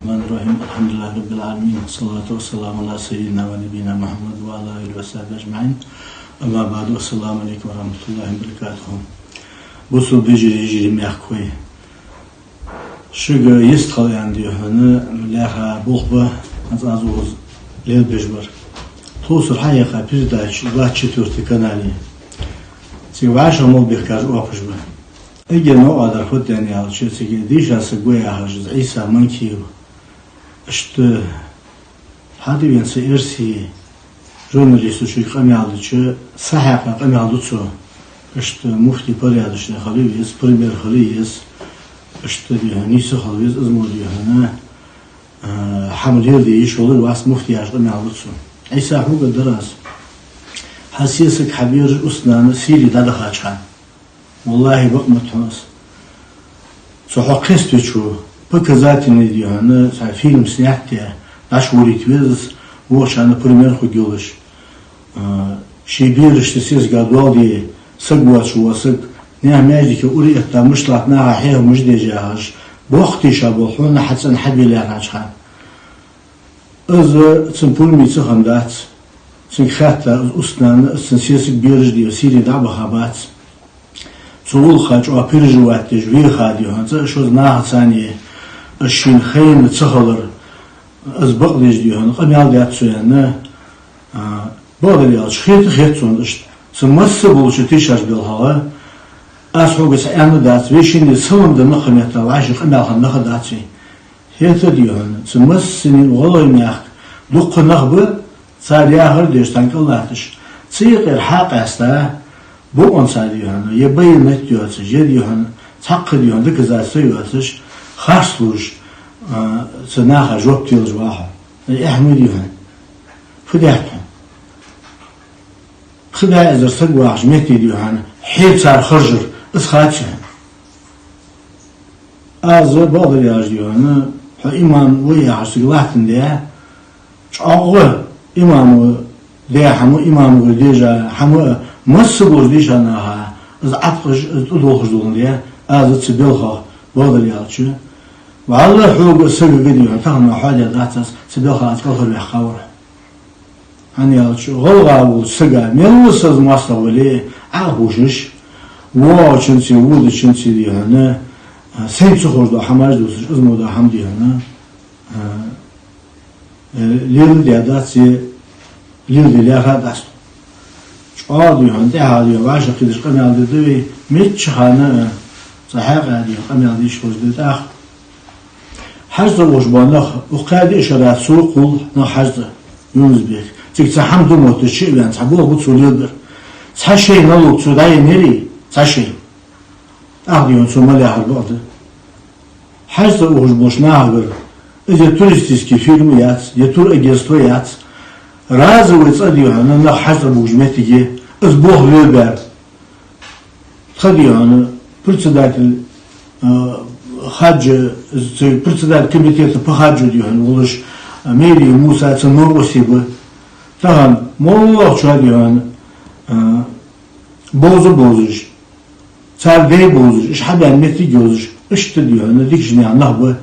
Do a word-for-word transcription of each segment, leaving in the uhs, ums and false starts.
الرحمن الرحيم. الحمد لله رب العالمين. والصلاة والسلام على سيدنا ونبينا محمد وعلى آله وصحبه أجمعين. أما بعد. السلام عليكم ورحمة الله وبركاته. Бусалба вежарий, йижарий, мехкахой. Шуга йистхила аьнна, дий хьона, лаьрхӀа болх ба, хӀанз аз укхаза лелабеш бар. Тховсара хьаяьккха передача двадцать четвёртый канале. Цига вӀашагӀ мел бехкаш оапаш ба. Эггара новкъа дар фуд аьнна аьлча, цига дийша саг ва яхаш из Ӏийса Манкиев. Иштта хьадувенца эрсий журналисташка къамаьл дича, сахьаькъа къамаьл ду цо. Иштта муфтий порядочный хила веза, пример хила еза, иштта, дий хьона, нийса хила веза, из мо, дий хьона, а, хӀама леладе йиш йолаш вац муфтий яхаш къамаьл ду цо. Ӏийса, хьога дар аз. Хьа сесаг, хьа бераш, устнана Сири дӀадахача хана. Валлахьи, бакъ ма дий хьона из. Цу хьо кхеставечо, показательный, дий хьона, цхьа фильм снять даь, дӀачувалийта веза из, вокхарна пример хургйолаш. А, ший берашта сесага доал де саг воацаш вола саг, наьха маьждиге ура этта, мишта латт наха хьехам мишта деш яхаш, боккха тийша бола хьона хьа цӀен хьабе лаьрхӀача хана. Из цун пулми ца хиннадац. Цунга хаьтта, из устнана, из цун сесаг, бераш, дий хьона, Сири дӀа а баха бац. Цу гӀулакха чӀоагӀа переживать деш веха, дий хьона, цкъа а шозза нахаца а, из шийна хайна ца хилар, из бакъдеш, дий хьона, къамаьл даьд цо аьнна, а, бакъдар аьлча, хета а хет сона иштта. Цу масса болча тийшача белхагӀа аз хьога цхьа аьнна дац, вай шинне салам даь нах а метта вӀаши къамаьл хинна нах а дац вай. Хета, дий хьона, цу массанена гӀалгӀай мехка дукха нах ба, цар яхар деш цхьан кӀал латташ. Цу юкъера хьакъаьста, бокъонца, дий хьона, е байнат йоацаш, е, дий хьона, цхьаккха, дий хьона, доказательство йоацаш, харц лувш, а, цу наха жоп телаш ва хьо. Эхь ма дий хьона. Фу даьд хьона? Пхи бӀаь эзар саг вахача метте, дий хьона, хье цар харжар, из хац хьона. Аз, бакъдар аьлча, дий хьона, хьо имам ва яхаш цига латтандаь, чӀоагӀа имамо даь хӀама, имамага дежа хӀама, масса болча дийша наха из Ӏаткъаш, из тӀадолхаш доландаь, аз цу белхагӀа, бакъдар аьлча, валлахӀи, хьога а сагага, дий хьона, тахан хьоадаь дац аз, цу белхагӀа аз кӀалхарваьккха вар хьо. ХӀана аьлча, гӀалгӀа волча сага, мел санна моастагӀа вале а, Ӏо а ховшаш, воагӀачунца, водачунца, дий хьона, а, сайна ца ховш дола хӀамаш дувцаш, из мо дола хӀама, дий хьона, а, э, леладаь дац е леладе лаьрхӀа а дац. ЧӀоагӀа, дий хьона, тӀехьа, дий хьона, вӀашагӀкхеташ къамаьл дергда вай, мичча хана а, цхьа хьакъехьа, дий хьона, къамаьл деш хоза да тӀаккха. ХьажцӀа ухаш бола нах, укх кхаь-диъ шера цо кхувл нах хьажцӀа, Юнус-Бек. Цига цхьа хӀама ду мотташ чу а ваьнна, цхьа болх ба цо леладер. Цхьа шай налог цо дӀаеннаяр, цхьа шай. ТӀаккха, дий хьона, цо мел яхар бакъда. ХьажцӀа ухаш болча нахагара, из е туристически фирма яц, е турагентство яц, разовый цӀа, дий хьона, нах хьажцӀа бувлача моттиге, из болх лелабаьр. Тха, дий хьона, председатель, а, хаджа, цу председатель комитета по хаджу, дий хьона, волаш, а, Мери Муса цун новкъостий ба. Тахан моллагӀчоа, дий хьона, а, бовза бовзаш, цар дай бовзаш, уж хьабаьнна моттиг йовзаш, иштта, дий хьона, дикача наьха нах ба.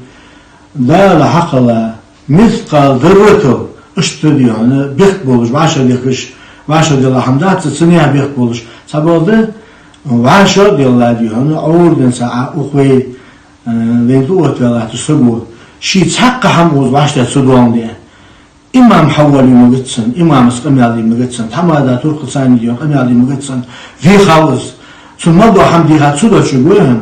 Дала хьакхелла, мискъал дарратал, иштта, дий хьона, бехк болаш, вӀашагӀдехкаш, вӀашагӀделла хӀама дац, цу наьха бехк болаш. Цхьабакъда, вӀашагӀделла, дий хьона, Ӏоврденца Ӏа укх вай, э, вайна тӀаоттаваь латтача саго, ший цхьаккха хӀама укхаза вӀаштӀехьа ца доаладаь. Имам хьавоалае магац цунна, имамаца къамаьл де магац цунна, тхьамада, туркхаца, дий хьона, къамаьл де магац цунна, вехав из. Цунна мел дола хӀама дийха ца доацача, вай хьона,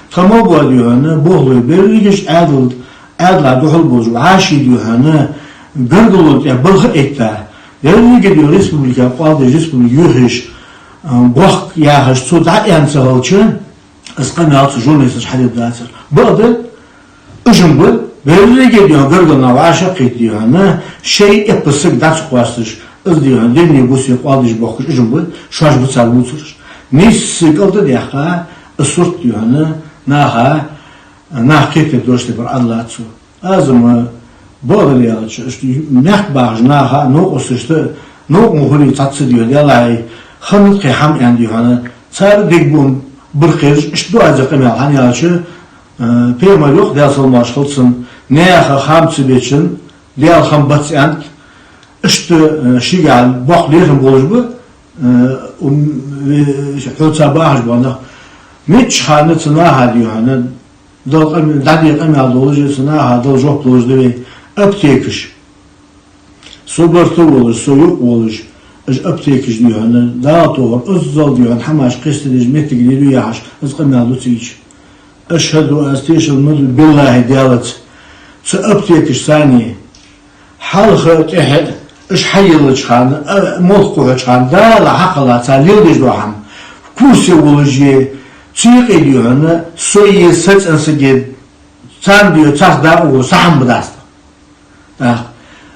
тха мел бола, дий хьона, болхлой берригаш Ӏаьдал, Ӏаьдала духьал болаш, вӀаший, дий хьона, гаргало тӀа балха а этта, деррига, дий хьона, республика кӀоалдеш, республика юхьеш, а, бохк яхаш, цо дӀа а аьнна ца хилча, из къамаьл цу журналисташа хьадергдацар. Бакъда, уж-м ба, беррига, дий хьона, гаргара нах вӀашагӀкхийтта, дий хьона, шоай эппа саг дӀа ца кхоасташ, из, дий хьона, денне-буссе кӀоалдеш бохкаш уж-м ба, шоаш ба цар вувцараш. Нийсса кӀалтӀа а даьккха, из сурт, дий хьона, наха, нах кхетаде дош де бар Ӏадал лаца. Аз-м, бакъдар аьлча, иштта мехка бахача наха, новкъосташта, новкъа ма хулий цхьацца, дий хьона, Даьллахьа, ханна тӀа кхы хӀама аьнна, дий хьона, цар дегабуам баркхераш, иштта ду аз ер къамаьл, хӀана аьлча, э, пайхамара йоах, Даьла салам-моаршал хилда цунна, Наьха хам ца бечун, Даьла хам бац аьннад, иштта, э, шийгахьа боккха лерхӀам болаш ба, э, ум, э, хьоца бахаш бола нах. Мичча хана цу наха, дий хьона, Дала къам-, дӀаде къамаьл долаш, цу наха Дала жоп луш да вай. Аптекаш. Со барта волаш, со юкъе волаш, уж аптекаш, дий хьона, Дала тохар, иззал, дий хьона, хӀамаш кхестадеш моттиг лелаю яхаш, из къамаьл ду цига. Ашхьаду, аз тешал ма ду, биллахӀи, Даьлаца, цу аптекашца цхьана хьалха а, тӀехьа а, уж хьаеллача хана а, молха кхухьача хана а, Дала хьакхелла цар леладеш дола хӀама, в курсе волаш а, цу юкъе, дий хьона, со а, са цӀен саг а, царна, дий хьона, царца дакъа вола са хӀама ба дац. ТӀаккха,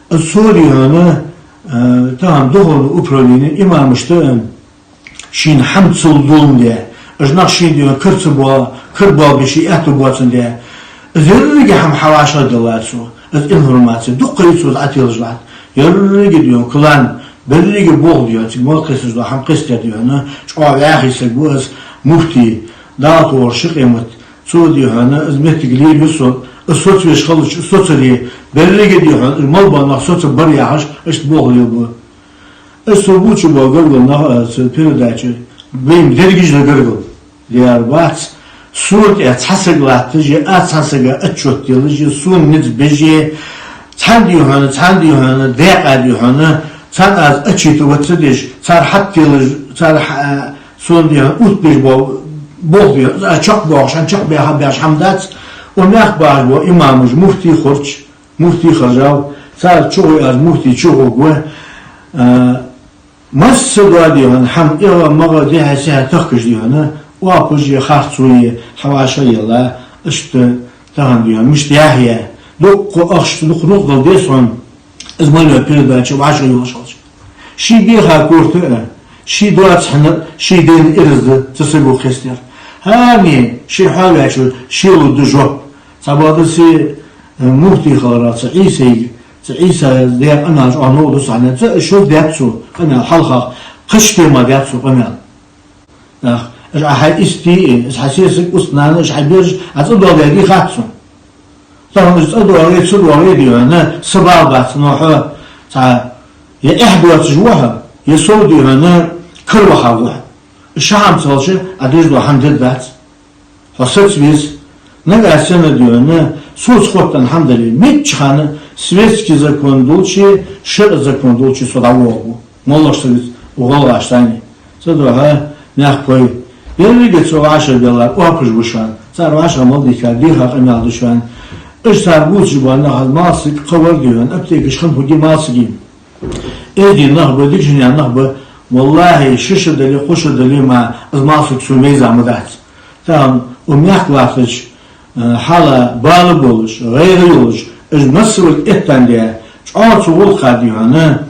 а, цо, дий хьона, а, тахан духовни управлене имамашта, а, шийна хӀама ца лулде, уж нах шийна, дий хьона, кара ца бо-, кара боалабе ший аьттув боацандаь, из еррига хӀама хьа вӀашагӀделла цо, из информаци дукха йицъяз Ӏотелаш латт. Еррига, дий хьона, клан, беррига болх, дий хьона, цига мел кхесташ дола хӀама кхестадаьр, дий хьона, чӀоагӀа вӀаьхий саг ва из, муфти, Дала тохар ший къемат. Цо, дий хьона, из моттиг лелаю сона, из соцавеш хилча, соцаре, беррига, дий хьона, из мел бола нах соцабар яхаш, иштта болх лелабу. Из со бувцаш бола гаргара нах, а, цу передаче, вайна дерригаш да гаргара. Лер бац, сона тӀа цхьа саг латташ а, аз цхьан сага отчёт делаш а, сона низ беш а, цхьан, дий хьона, цхьан, дий хьона, даькъа, дий хьона, царна аз отчитываться деш, цар хьатӀателаш, цар хьа-, сона, дий хьона, оттадеш бола болх, дий хьона, аз чакхбоахаш, хӀама чакхбаьха беш хӀама дац. Укх мехка бахаш бола имамаш, муфти Хурч, муфти Хажав, цар чугӀоргья аз, муфти чугӀоргва, а, масса дола, дий хьона, хӀама, эгӀа-магӀа, дехьа-сехьа тахкаш, дий хьона, оапаш а, харцо а хьа вӀашагӀъелла, иштта тахан, дий хьона, мишта яхье, дукха ахча, дукха нух дала деза хьона, из мел йола передача вӀашагӀйолаш хилча. Ший беха корта а, ший доаца хӀаман а, ший дена ираз да цу саго кхестадаьр. ХӀаране ший хьоаваьчо ше лургда жоп. Цхьабакъда се, э, муфти хиларах цу Ӏийсайга, цу Ӏийсас даь къамаьл чӀоагӀа новкъа да са хьанна, цу шо даьд цо къамаьл хьалхагӀа, кхыча тема даьд цо къамаьл. Ах, уж Ӏа хьай истий, уж хьа сесаг, уст-нана, уж хьай бераш, Ӏа цӀадоаладаьдий хац сона. Тахан уж цӀадоагӀе, цӀадоагӀе, дий хьона, са бала бац, но хьо цхьа е эхь доацаш ва хьо, е сов, дий хьона, кара ваха ва хьо. Уж ши хӀама ца хилча, Ӏа деш дола хӀама дергдац. Хьо саца веза. Нагахь санна, дий хьона, соца хоттаденна хӀама дале, мичча хана светски закон долча, шарӀа закон долча со дӀавоагӀаргва. МоллагӀа саг виц, гӀалгӀашца цхьана. Цудухьа, мехкахой, еррига цу вӀашагӀбеллар оапаш ба шоана. Цар вӀашагӀ мел дихкар дийха къамаьл да шоана. Уж цар бувцаш бола нах, малсаг кхы вар, дий хьона, аптекаш хинна хургья малсага. Эздий нах ба, дикача дунен нах ба, валлахӀи, ши шу дале, кхо шу дале мара, из малсаг сона вайза ма дац. Тахан укх мехка латтача, э, хьал бала болаш, гӀайгӀа йолаш, уж массавар эттандаь, чӀоагӀа цу гӀулакха, дий хьона,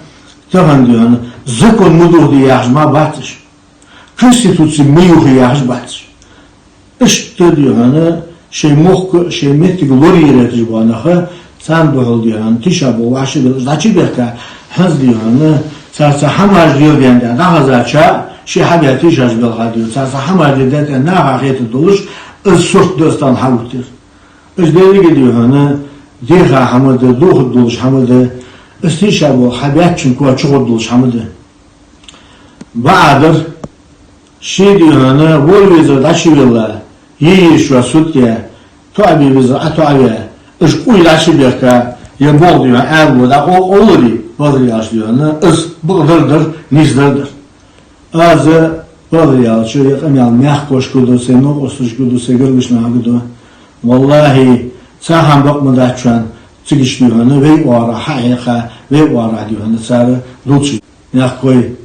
тахан, дий хьона, закон ма дохаде яхаш ма бац уж. Конституци ма йохае яхаш бац уж. Иштта, дий хьона, шоай мохк а, шоай моттиг а лорае гӀерташ бола нах, царна духьал, дий хьона, тийшаболх вӀашагӀбелла, дӀачубехка, хӀанз, дий хьона, цар цхьа хӀамаш леладаьнна дӀахазача, шоай хьабаь тийшаболх белха, дий хьона, цар цхьа хӀамаш леладаьд аьнна наха хетаргдолаш, из сурт да из тахан хьаоттадаьр. Уж деррига, дий хьона, дийха хӀама да, дохаргдолаш хӀама да, из тийшаболх хьабаьччун коа чугӀоргдолаш хӀама да. БаӀадар, ший, дий хьона, вола везар дӀачувелла, е езаш вола суд яь, тоӀабе везар ӀотоӀаваь, уж къуй дӀачубехка, е болх, дий хьона, Ӏаьлам дӀакъовларе, бакъдар аьлча, дий хьона, из бакъдар дар, нийсдар дар. Аз, бакъдар аьлча, е къамаьл мехкахошка ду, сай новкъосташка ду, сай гаргарча нахага ду. ВаллахӀи, цхьа хӀама бакъ ма дац шоана, цига, дий хьона, вай оагӀорахьа хьахьекха, вай оагӀорахьа, дий хьона, цар дулча. Мехкахой,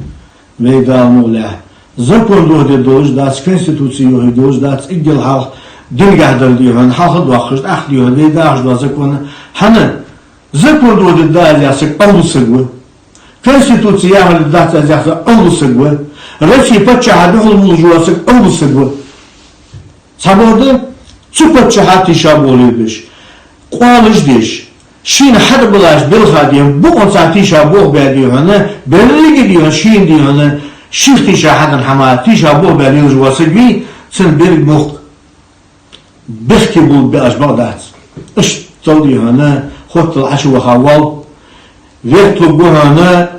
вай Дала мукъ лахь. Закон дохаде долаш дац, Конституци йохае долаш дац, эггара хьалха динагахьа дар, дий хьона, хьалха доаккхаш, тӀаккха, дий хьона, вай дахаш дола закон. ХӀана? Закон дохадергда аз яха саг Ӏовдал саг ва. Конституци яхар дергдац аз яха саг Ӏовдал саг ва. Россе паччахьа духьал волаш вола саг Ӏовдал саг ва. Цхьабакъда, цу паччахьа тийшаболх лелабеш, къоалаш деш, шийна хьатӀабиллача белха ден букъонца тийшаболх баь, дий хьона, беррига, дий хьона, шийна, дий хьона, шийх тийша хьаденна хӀамах тийшаболх баь лелаш вола саг вий, цун беррига мохк бехке болабе оаш бакъ дац. Иштта Дал дий хьона, хоттал Ӏочу ваха воал, вехту гу хьона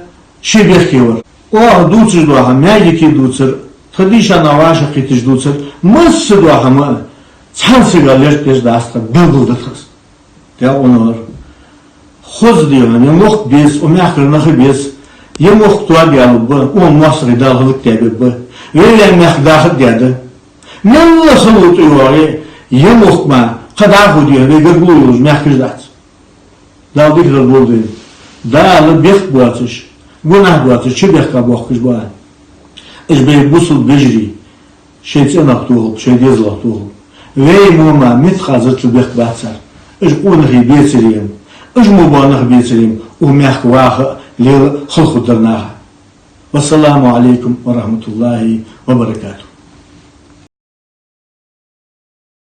ши бехке вар. Оаха дувцаш дола хӀама маьждиге дувцар, тха дийша нах вӀашагӀкхеташ дувцар, масса дола хӀама а цхьан сага лерттӀеш дац тха, белгал да тха из. Дел унар. Хоза дий хьона, е мохк беза, укх мехкара нах беза, е мохк тоаде аьлар ба, укх моастагӀий Дала хӀалакдаь бебба. Вай ваьнна мехка даха а даьд. Мелла хало тӀайоагӀе, е мохк ма, кхы дӀахо дий хьона, вай гаргало йолаш мехкаш дац. Дала дикадар болба вайна. Дала бехк боацаш, гунахь доацаш, чу бехка боахкаш ба. Уж ба бусалба вежарий, шоай цӀенах тохалба, шоай дезалах тохалба. Вай мо ма митха зацу бехк бац цар. Уж къонахий бецаре ма, уж мо бола нах бецаре ма, укх мехка ваха а, лела а хала хургдар наха. والسلام عليكم ورحمة الله وبركاته.